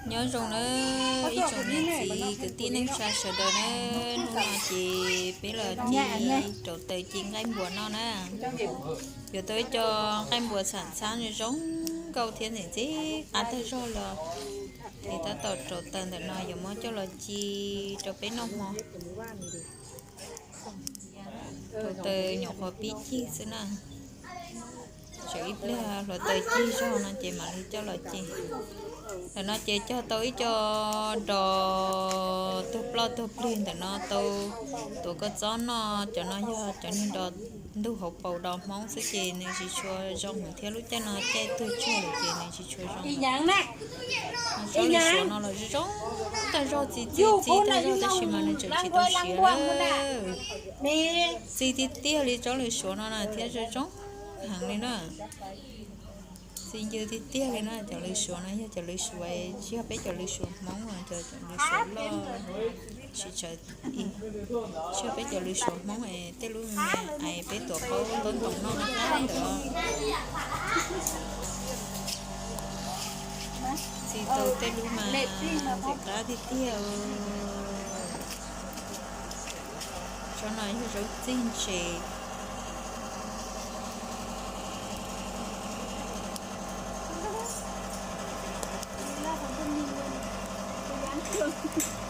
Nyob zoo na ib tsoom niam txiv kwv tij neej tsa sawv daws na, hnub no ces peb los ci rau taws ci nqaij npuas noj na. Yuav tau ib co nqaij npuas xam txhab zoo nkauj thiab ntxim ntxim qab tag zog los, ces tab tom rau taws ntawm no yuav muab coj los ci rau peb noj hmo. Hluav taws nyuam qhuav pib cig xwb na. Tseem ib pliag hluav taws cig zog no ces mam li coj los ci. Ntawm no ces cog tau ib co dos tuag ploj tuag plig, ntawm no tau tuav kua txob noj. Cov no yog cov niag dos ntug hauv paus dos Hmoob xwb ces nws tsis tshua zoo heev thiab, lub caij no caij tuag tsuag lawm ces nws tsis tshua zoo. Tsob lws suav no los zoo zoo tag zog, txi txi txi tag zog tab sis mas nws tseem tsis tau siav lawm. Txi tiag tiag li tsob lws suav no na thiab zoo zoo heev li na. Txi ncw tiag tiag li na. Cov lws suav no yog cov lws suav, tsis yog peb cov lws suav Hmoob, cov lws suav loj tsis tshawv. Tsis yog peb cov lws suav Hmoob es tej lub me me es peb tuav qaub ntaub ntoos noj qab ntawd. Txi tau tej lub mas ntxim qab tiag tiag. Tsob no yog zaub txig ntses.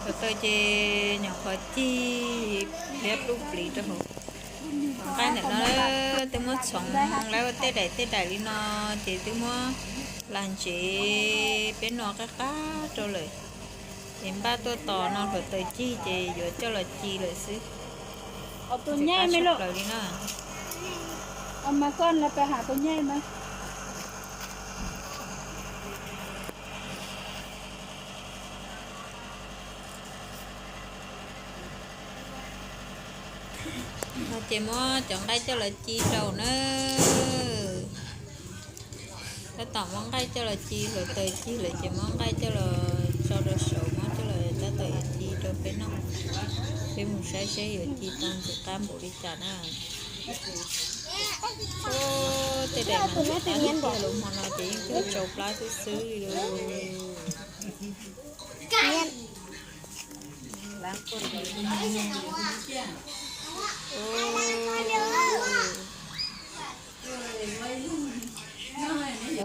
Hluav taws ces nyuam qhuav cig liab pluj pliv rau hauv. Nqaij ntawm no twb muab txhoov lawm, tej daim tej daim li no ces twb muab lag ntsev peb noj qab qab rau lawm. Ces npaj tuaj tos no hluav taws cig ces yuav coj los ci lawm xwb. Tus nyaij me lub plaws li na. No ces muab cov nqaij coj los ci rau na. Tab tom muab nqaij coj los ci, hluav taws cig lawm ces muab nqaij coj los tso rau saud, muab coj los tab tom yuav ci rau peb noj. Peb mus saib seb yuav ci tau ntxim qab npaum li cas na. Tej daim mas ntxim qab tiag tiag, lub hmo no ces yeej cuag tsau plab xwb xwb li lawm.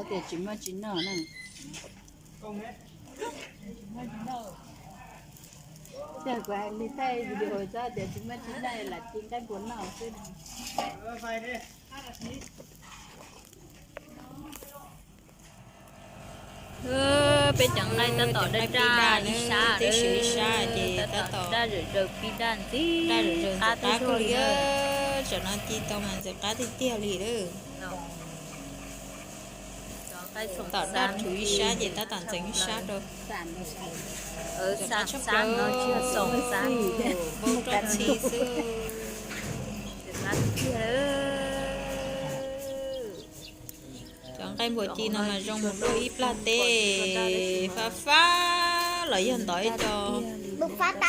Tias tsis muaj tsis noj na. Tias kuv hais li thaij video txhob tias tsis muaj tsis noj, lam ci nqaij npuas noj xwb. Peb cov nqaij tab tom daj daj ib sab, ib sab ces tab tom daj zawm zaws pib daj ntxim qab kawg li. Tsam no ci tau mas ntxim qab tiag tiag li lawm. Tom daj rhuv ib sab ces tab tom ntxeev ib sab rau. Ntxim qab tshaj plaws, npau roj ntxhi xwb. Cov nqaij npuas ci no mas zoo mus dua ib plag teb fab fab los yog ntov ib co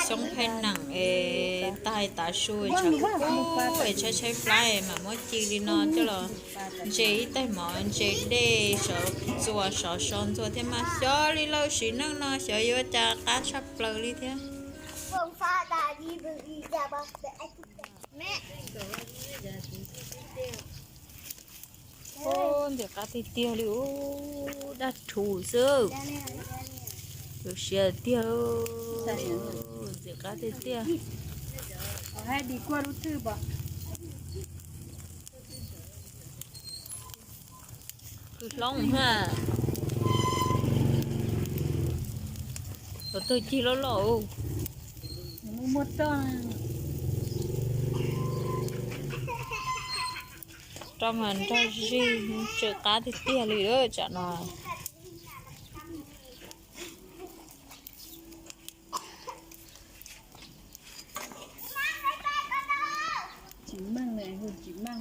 xyoob pheej neem es taig tav su tshav kub es tshaib tshaib plab es mam muab ci li no coj los ntse ib tais mov ntse dej sov txuas sov so ntxuag thiab mas xyov li lawm, sim neej no xyov yuav ua cas qab tshaj plaws li thiab. Ntxim qab tiag tiag li, ub, daj rhuv xwb. Lub siab tiag, ntxim qab tiag tiag. Kwv hlob ha. Tus twg cig loj loj. Roj mas nrog zig tsw qab tiag tiag li lawm tsam no. Tsis meej, hu tsis meej.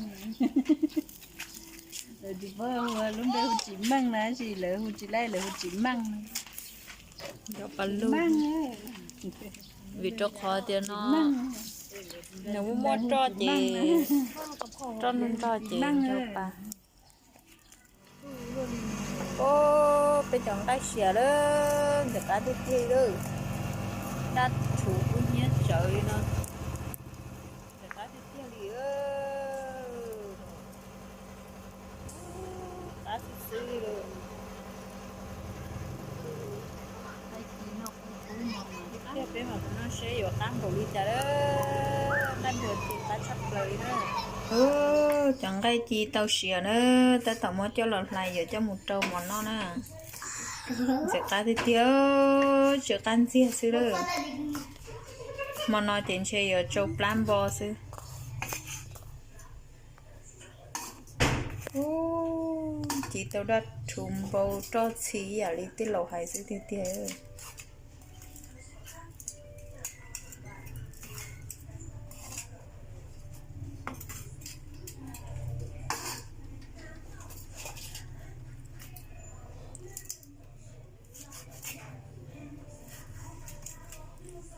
Lawv tsis paub hu lub npe hu tsis meej na, tab sis lawv hu tsis laij, lawv hu tsis meej. Vim rau qhov tias no nws muaj muaj roj ces, roj nrog nrog ces rau pa. Peb cov nqaij sia lawm, ntxim qab tiag tiag li lawm. Daj rhuv kub hnyiab tsawv li no, ntxim qab tiag tiag li. Qab xwb xwb li lawm. Peb mam mus noj seb yuav qab npaum li cas lawm. Nqaij npua ci qab tshaj plaws li na. Cov nqaij ci tau siav na, tab tom muab coj los hlais yuav coj mus rau mov noj na. Ntxim qab tiag tiag, tsis qab ntxiag xwb lawm. Hmo no ces ntshe yuav tsau plab npo xwb. Ub, ci tau daj rhuv npau roj txhi ib yam li tij laus hais xwb tiag tiag.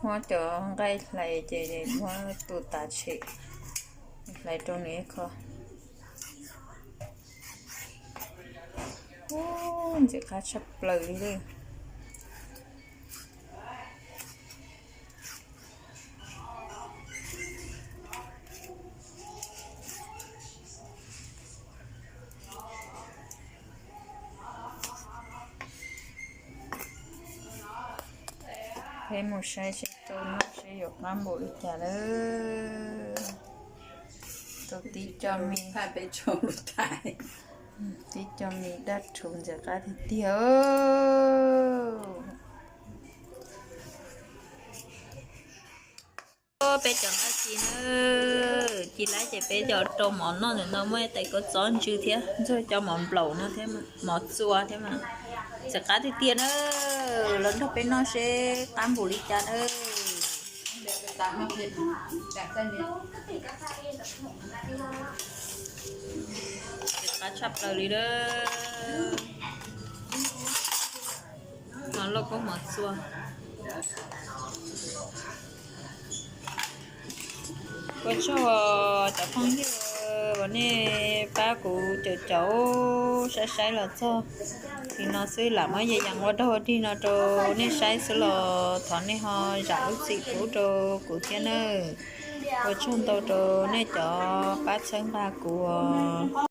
Muab cov nqaij hlais ces muab tu tav tshem, hlais rau nws ib qho. Ub, ntxim qab tshaj plaws li lawm. Peb mus saib seb rau noj seb yuav qab npaum li cas lawm. Rau tib co me, tib co me daj rhuv ntxim qab tiag tiag. Peb cov nqaij ci na, ci laib ces peb cov rau mov noj ntawm no muaj tais kua txob ntsws thiab ntxuag cov mov nplaum no thiab, mov txua thiab mas. Ntxim qab tiag tiag na, los nrog peb noj seb qab npaum li cas na. Ntxim qab tshaj plaws li na. Mov loj koob mov txua. Ua tsaug cov phooj ywg uas nej pab kuv caum caum saib saib los txog li no xwb, lam muab yas yas ua dog ua dig no rau nej saib xwb los thov nej ho zam lub txim pub rau kuv thiab nawb. Ua tsaug ntau rau nej cov pab txhawb nqa kuv os.